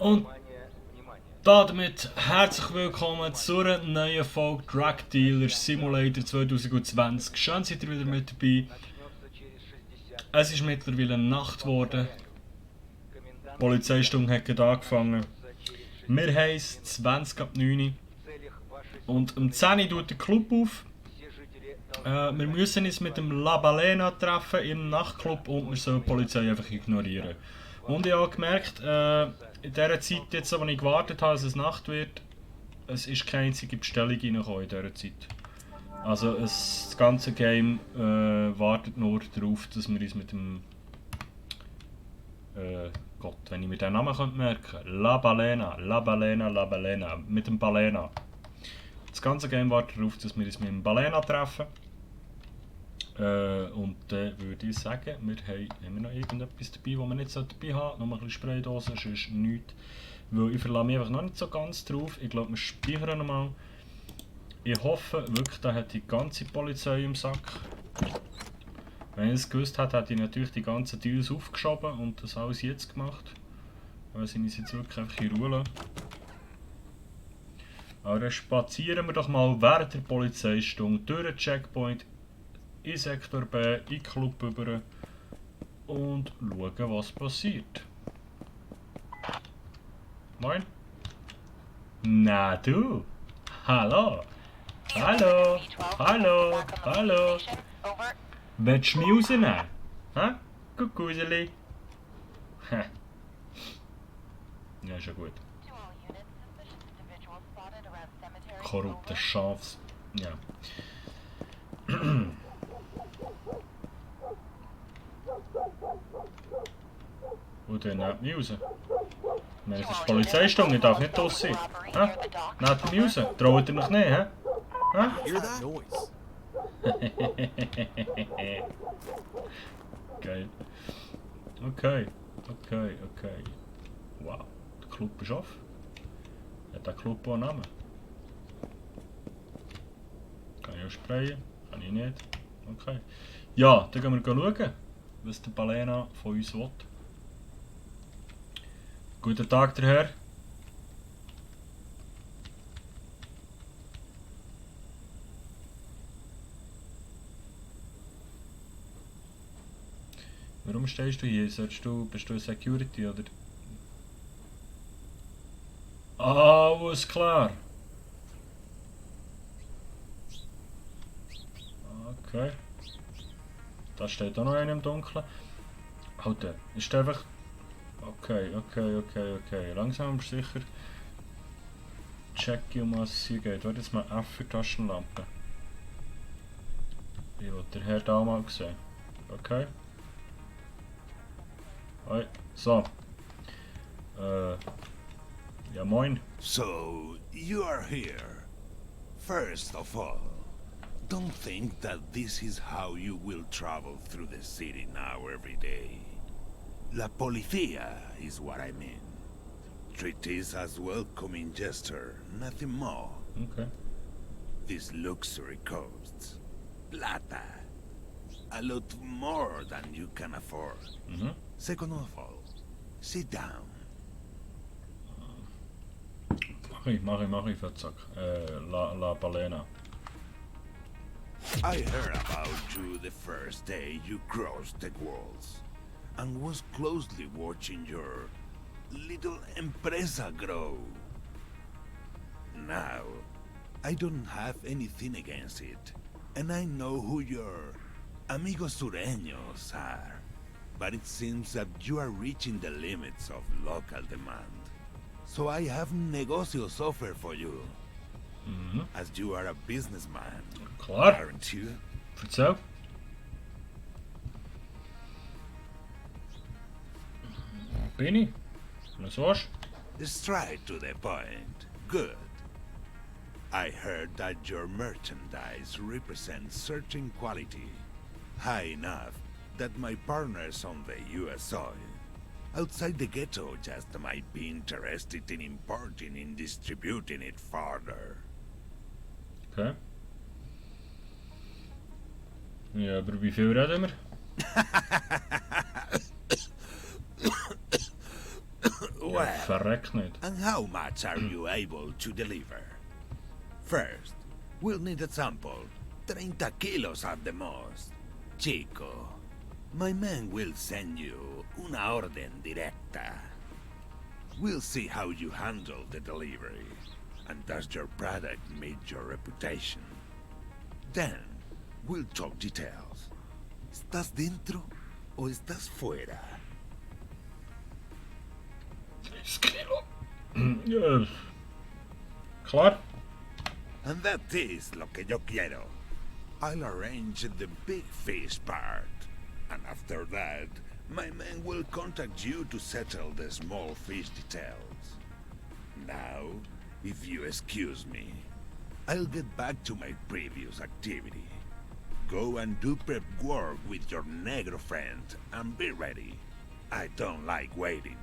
Und damit herzlich willkommen zu einer neuen Folge Drug Dealer Simulator 2020. Schön seid ihr wieder mit dabei. Es ist mittlerweile Nacht geworden. Die Polizeistunde hat gerade angefangen. Wir haben es 20 ab 9 und um 10 Uhr tut der Club auf. Wir müssen uns mit dem La Balena treffen im Nachtclub und wir sollen die Polizei einfach ignorieren. Und ich habe gemerkt, in dieser Zeit, jetzt, als ich gewartet habe, dass es Nacht wird, es ist keine einzige Bestellung reingekommen in dieser Zeit. Also das ganze Game wartet nur darauf, dass wir uns mit dem... Gott, wenn ich mir den Namen merken könnte. La Balena, La Balena, La Balena. Mit dem Balena. Das ganze Game wartet darauf, dass wir uns mit dem Balena treffen. Und dann würde ich sagen, wir haben immer noch irgendetwas dabei, das wir nicht dabei haben. Noch ein bisschen Spraydosen, sonst nichts. Weil ich verlasse mich einfach noch nicht so ganz drauf. Ich glaube, wir speichern nochmal. Ich hoffe wirklich, da hat die ganze Polizei im Sack. Wenn ich es gewusst hätte, hätte ich natürlich die ganzen Deals aufgeschoben und das alles jetzt gemacht. Weil sie uns jetzt wirklich einfach in Ruhe lassen. Aber dann spazieren wir doch mal während der Polizeistunde durch den Checkpoint in Sektor B, in den Club rüber und schauen, was passiert. Moin. Na du. Hallo. Hallo. Hallo. Hallo. Willst du mich rausnehmen? Hä? Kuckuseli. Ja, ist ja gut. Korrupte Schafs... Ja. Und dann nehmt mich raus. Wenn es ist Polizeistunde, ich darf nicht draus sein. Hä? Nehmt mich raus. Traut ihr noch nicht, hä? Hä? Geil. Okay. Wow. Der Club ist offen. Hat der Club auch einen Namen? Kann ich auch sprayen? Kann ich nicht. Okay. Ja, dann gehen wir schauen, was der Balena von uns will. Guten Tag, der Herr. Warum stehst du hier? Bist du Security oder? Alles klar. Okay. Da steht auch noch einer im Dunkeln. Alter, ist der einfach... Okay. Langsam aber sicher. Check ich, um was es hier geht. Warte jetzt mal F für Taschenlampe. Ich will den Herr da mal sehen. Okay. Hoi. So. Ja, moin. So, you are here. First of all, don't think that this is how you will travel through the city now every day. La Policía is what I mean. Treat this as welcoming gesture, nothing more. Okay. This luxury costs plata. A lot more than you can afford. Second of all, sit down. Mach ich, Fettsack. La Balena. I heard about you the first day you crossed the walls, and was closely watching your little empresa grow. Now, I don't have anything against it, and I know who your amigos sureños are. But it seems that you are reaching the limits of local demand. So I have negocios offer for you. As you are a businessman, Klar. aren't you? Vertel. Bin ich? Was war's? Straight to the point. Good. I heard that your merchandise represents certain quality, high enough that my partners on the US soil outside the ghetto just might be interested in importing and distributing it further. Okay. Ja, über wie viel reden wir? Well, verreckt nicht. And how much are you able to deliver? First, we'll need a sample. 30 kilos at the most. Chico, my man will send you una orden directa. We'll see how you handle the delivery, and does your product meet your reputation. Then, we'll talk details. ¿Estás dentro o estás fuera? 30 Kilo. Ja. Klar. And that is lo que yo quiero. I'll arrange the big fish part. And after that, my man will contact you to settle the small fish details. Now, if you excuse me, I'll get back to my previous activity. Go and do prep work with your negro friend and be ready. I don't like waiting.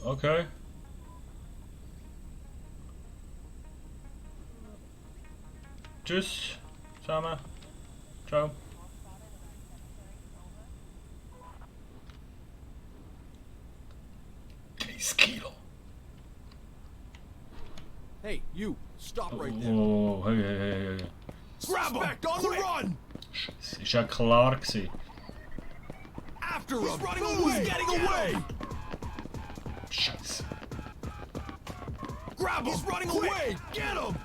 Okay. Tschüss zusammen. Ciao. Kilo. Hey, you! Stop right there! Oh, hey. Grab him! On the run! Scheiße, ist ja klar gewesen. After him! He's running away! He's getting away! Scheiße. Grab him! He's running away! Get him!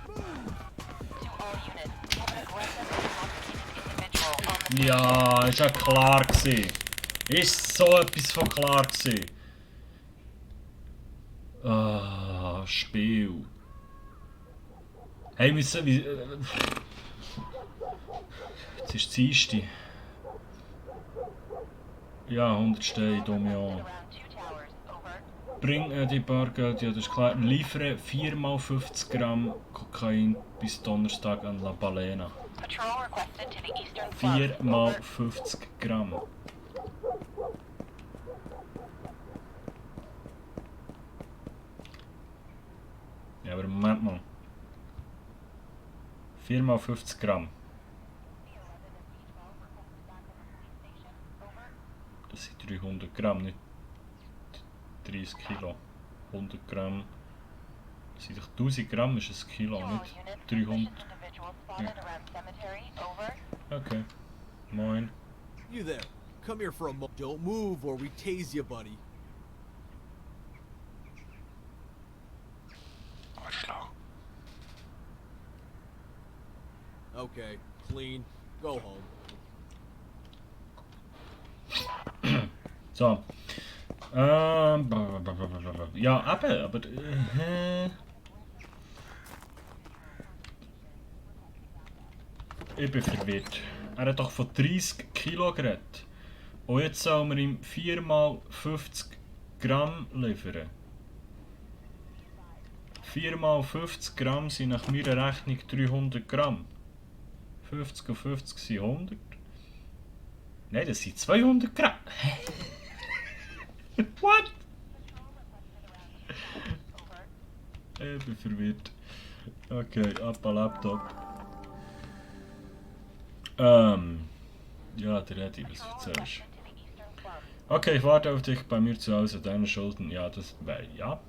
Ja, ist ja klar gewesen. Ist so etwas von klar gewesen. Ah, Spiel. Hey, müssen wir... Jetzt ist die Dienstag. Ja, 100 Steine, Domian. Bring die Bargeld, ja, das ist klar. Liefere 4 mal 50 Gramm Kokain bis Donnerstag an La Balena. 4 mal 50 Gramm. Ja, aber Moment mal. 4 mal 50 Gramm. Das sind 300 Gramm, nicht 30 Kilo. 100 Gramm. Das sind doch 1000 Gramm, ist ein Kilo, nicht 300. Ja. Okay. Moin. You there. Come here for a moment. Don't move or we tase you, buddy. Okay, clean. Go home. So. Ja, eben, aber... Ich bin verwirrt. Er hat doch von 30 Kilo geredet. Und jetzt sollen wir ihm 4 mal 50 Gramm liefern. 4 mal 50 Gramm sind nach meiner Rechnung 300 Gramm. 50 und 50 sind 100. Nein, das sind 200 Gramm. What? Ich bin verwirrt. Okay, ab an Laptop. Ja, der Eddie, was erzählst du? Okay, ich warte auf dich bei mir zu Hause, deine Schulden. Ja, das wäre, ja.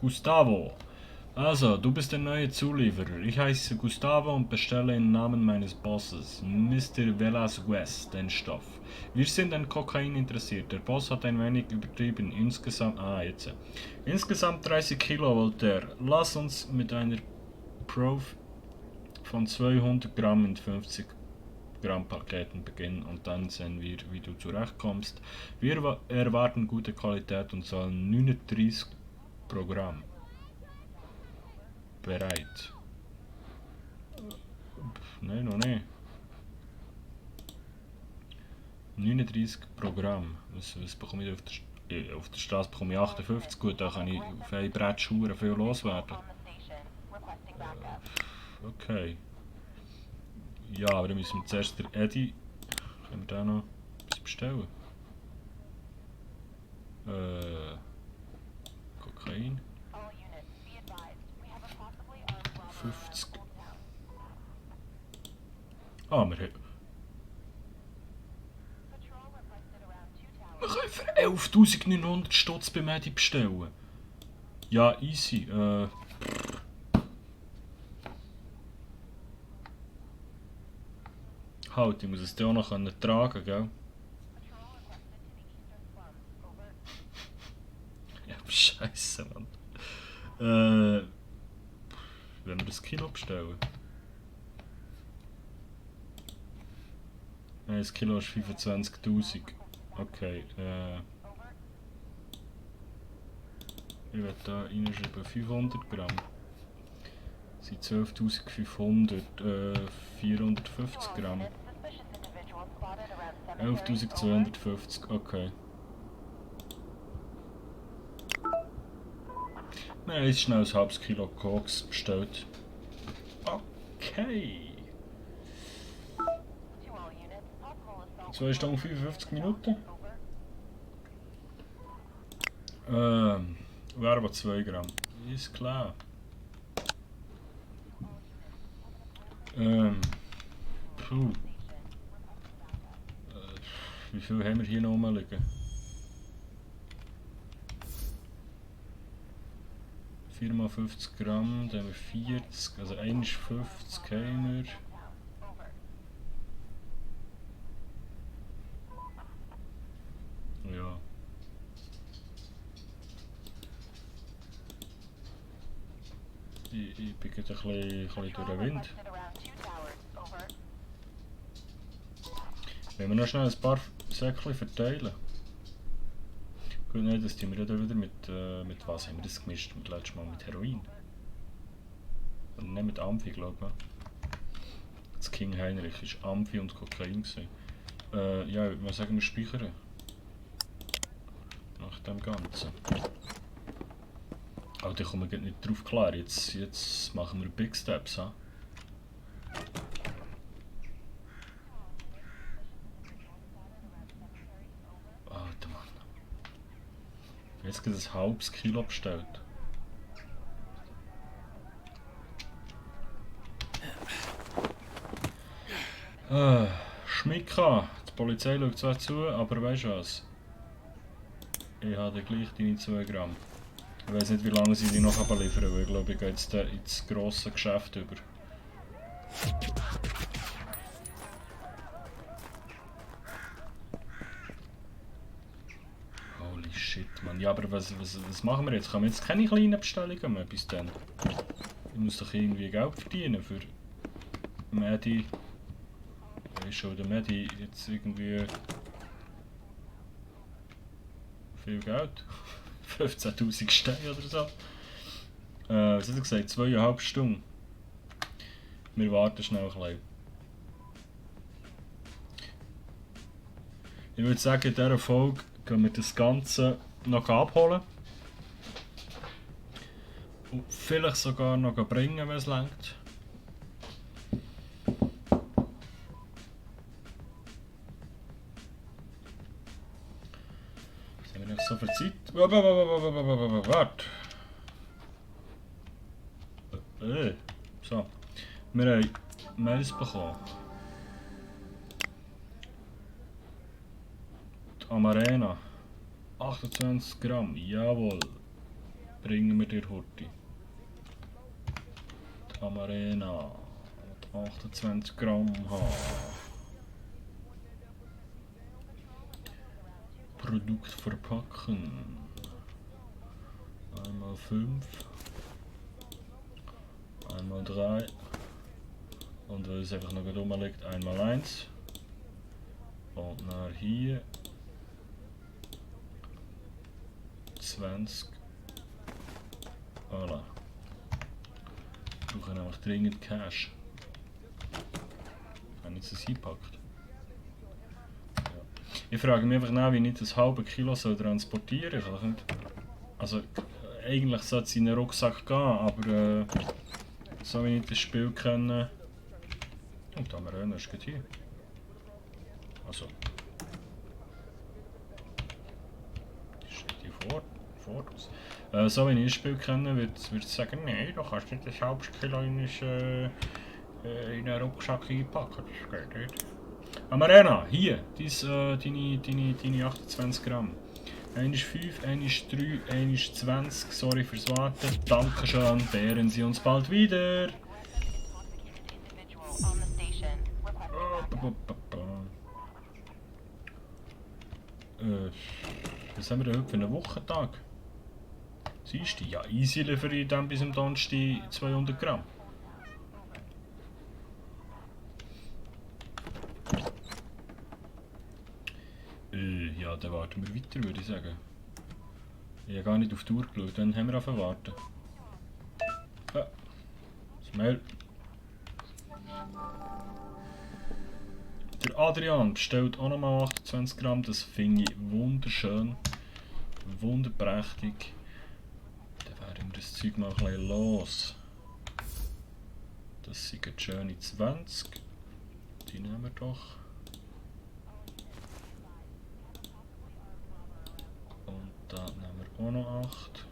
Gustavo. Also, du bist der neue Zulieferer. Ich heiße Gustavo und bestelle im Namen meines Bosses, Mr. Velasquez, den Stoff. Wir sind an Kokain interessiert. Der Boss hat ein wenig übertrieben. Insgesamt 30 Kilo wollte er. Lass uns mit einer Prof von 200 Gramm in 50 Gramm Paketen beginnen und dann sehen wir, wie du zurechtkommst. Wir erwarten gute Qualität und zahlen 39 pro Gramm. Bereit. Nein, noch nicht. 39 Programm. Was bekomme ich auf der Straße? Bekomme ich 58. Gut, da kann ich auf eine Brettschuhe viel loswerden. Okay. Ja, aber dann müssen wir zuerst der Eddie. Können wir da noch etwas bestellen? Kokain. 50. Ah, wir haben... Wir können für 11.900 Stutz bei Medi bestellen. Ja, easy. Halt, ich muss es dir auch noch tragen, gell? Ja, Scheiße, Mann. Wenn wir das Kilo bestellen. Nein, das Kilo ist 25.000. Okay, ich werde da reinschreiben 500 Gramm. Das sind 12.500, 450 Gramm. 11.250, okay. Wir haben jetzt schnell ein halbes Kilo Koks bestellt. Okay. 2 Stunden 55 Minuten. Wäre aber 2 Gramm. Ist klar. Puh. Wie viel haben wir hier noch rumliegen? 4 mal 50 Gramm, dann haben wir 40, also 1 ist 50 haben wir. Ja. Ich bin gerade ein bisschen durch den Wind. Wenn wir noch schnell ein paar Säckchen verteilen. Gut, nein, das tun wir dann wieder mit was haben wir das gemischt? Mit letztes Mal mit Heroin. Und nicht mit Amphi, glaube ich. Das King Heinrich war Amphi und Kokain. Ja, was sagen wir speichern? Nach dem Ganzen. Aber da kommen wir nicht drauf klar. Jetzt machen wir Big Steps, ha? Alter Mann. Jetzt gibt es ein halbes Kilo bestellt. Schmicka. Die Polizei schaut zwar zu, aber weißt du was? Ich habe gleich deine 2 Gramm. Ich weiß nicht, wie lange sie die noch liefern, aber ich glaube, ich gehe jetzt ins grosse Geschäft über. Holy shit, Mann. Ja, aber was machen wir jetzt? Können wir jetzt keine kleinen Bestellungen mehr bis dann? Ich muss doch irgendwie Geld verdienen für Medi. Weißt du, der Medi jetzt irgendwie viel Geld? 15.000 Steine oder so. Was hat er gesagt? 2,5 Stunden. Wir warten schnell ein bisschen. Ich würde sagen, in dieser Folge gehen wir das Ganze noch abholen. Und vielleicht sogar noch bringen, wenn es reicht. Was haben wir noch so viel Zeit? Warte! So. Wir haben Mails bekommen. Die Amarena. 28 Gramm, jawohl. Bringen wir dir heute. Die Amarena. 28 Gramm haben. Produkt verpacken. Einmal 5. Einmal 3. Und weil es einfach noch rumliegt, einmal 1. Und nach hier 20. Voilà. Wir brauchen nämlich dringend Cash. Wenn ich es eingepackt. Ja. Ich frage mich einfach nach, wie ich das halbe Kilo soll transportieren soll. Also eigentlich sollte es in den Rucksack gehen, aber so wie ich das Spiel kenne. Und da haben wir einen, ist gut hier. Also. Die steht hier voraus. So wie ich das Spiel kenne, würde ich sagen, nein, du kannst nicht ein halbes Kilo in einen Rucksack einpacken, das geht nicht. Amarena, hier, deine 28 Gramm. 1 ist 5, 1 ist 3, 1 ist 20, sorry fürs Warten, dankeschön, behren Sie uns bald wieder. Was haben wir denn heute für einen Wochentag? Siehst du? Ja, easy liefere ich dann bis am Donnerstag 200 Gramm. Ja, dann warten wir weiter, würde ich sagen. Ich habe gar nicht auf die Uhr geschaut, dann haben wir angefangen zu warten. Ah, das Mail. Der Adrian bestellt auch nochmal 28 Gramm, das finde ich wunderschön. Wunderprächtig. Dann werden wir das Zeug mal ein bisschen los. Das sind schöne 20. Die nehmen wir doch. Und da nehmen wir auch noch 8.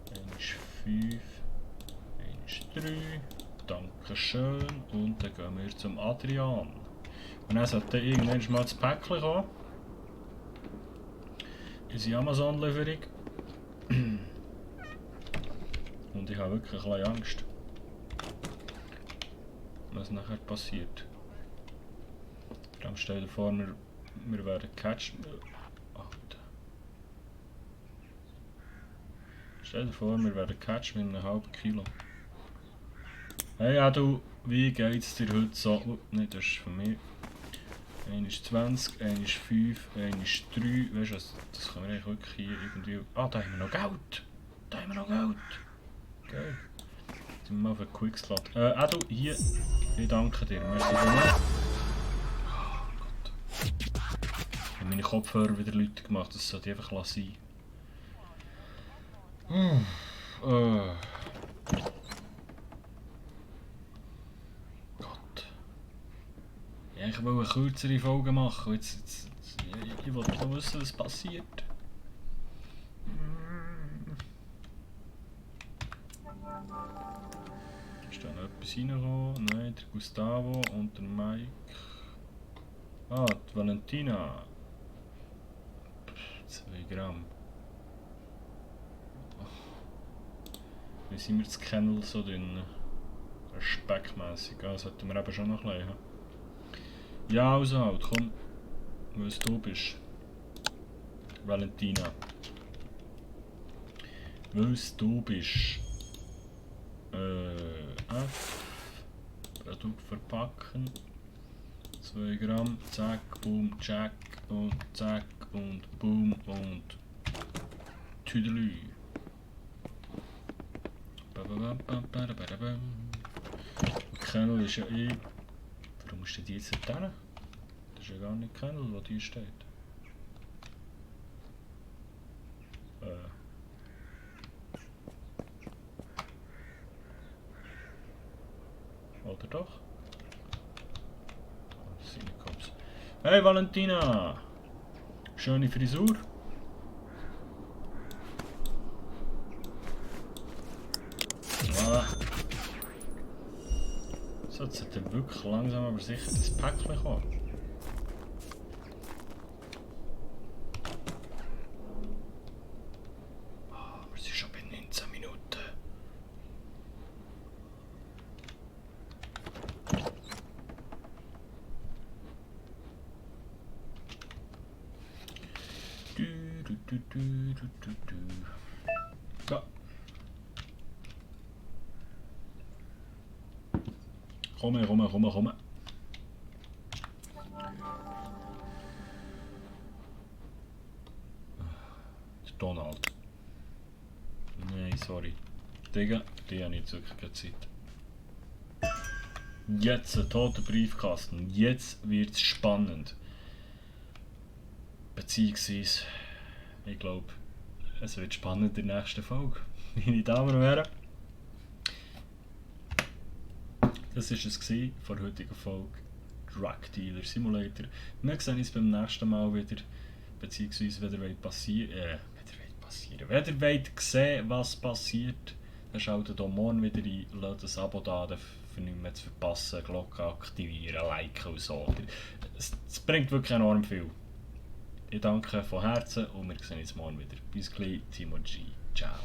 1 ist 5. 1 ist 3. Dankeschön. Und dann gehen wir zum Adrian. Und dann sollte irgendwann mal das Päckchen kommen. Unsere Amazon-Lieferung. Und ich habe wirklich ein bisschen Angst, was nachher passiert. Dann stell dir vor, wir werden catchen. Alter. Stell dir vor, wir werden catchen mit einem halben Kilo. Hey Adu, wie geht's dir heute so? Nein, das ist von mir. 1 ist 20, 1 ist 5, 1 ist 3. Weißt du was? Das können wir eigentlich wirklich hier irgendwie. Ah, da haben wir noch Geld! Da haben wir noch Geld! Geil. Jetzt sind wir mal auf einen Quickslot. Adu, hier. Ich danke dir. Merci vielmals. Oh Gott. Ich habe meine Kopfhörer wieder Leute gemacht, das sollte ich einfach lassen. Ich wollte eine kürzere Folge machen. Ich wollte noch wissen, was passiert. Ist da noch etwas reingekommen? Nein, der Gustavo und der Mike. Ah, die Valentina. 2 Gramm. Wie sind wir das Kennel so drin? Speckmässig. Ah, das sollten wir eben schon noch ein bisschen. Ja, also halt, komm. Was du bist. Valentina. Was du bist. F. Produkt verpacken. 2 Gramm. Zack, boom, zack. Und zack und boom und Tüdelü. Kennel ist ja eh. Warum musst du die jetzt nicht hin? Das ist ja gar nicht Kennel, wo die steht. Oder doch? Hey Valentina! Schöne Frisur. Voilà. So, jetzt sollte wirklich langsam aber sicher das Päckchen kommen. Oh, wir sind schon bei 19 Minuten. Ja. Komm. Der Donald. Nein, sorry. Digga, die habe ich jetzt wirklich keine Zeit. Jetzt ein toter Briefkasten. Jetzt wird es spannend. Beziehungsweise, ich glaube, es wird spannend in der nächsten Folge. Meine Damen und Herren. Das war es von der heutigen Folge Drug Dealer Simulator. Wir sehen uns beim nächsten Mal wieder, beziehungsweise wieder passieren. passieren. Wenn ihr wollt sehen, was passiert, dann schaltet auch morgen wieder ein, lasst ein Abo da, für nichts mehr zu verpassen, Glocke aktivieren, liken und so. Es bringt wirklich enorm viel. Ich danke von Herzen und wir sehen uns morgen wieder. Bis gleich, Timo G. Ciao.